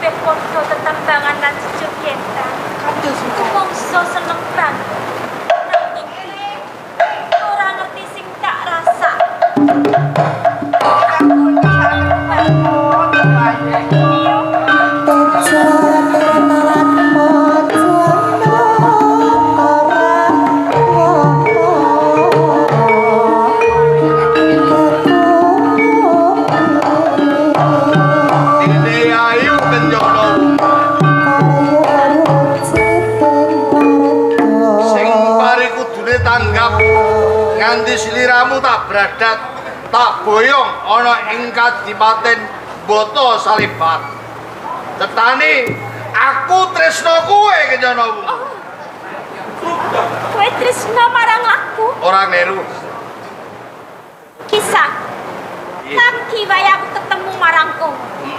Kabeh padha tetembangan lan jejogetan. Mongso seneng banget. Nanging ora ngerti sing tak rasa. Dene ayu Kencono. Sing pari kudune tanggap nganti sliramu tak bradat tak boyong ana ing kadipaten Boto Salibat. Tetani aku tresno kowe, Kencono. Kowe tresna marang aku? Ora kleru. Kisah. Lagi wae aku ketemu marang kowe.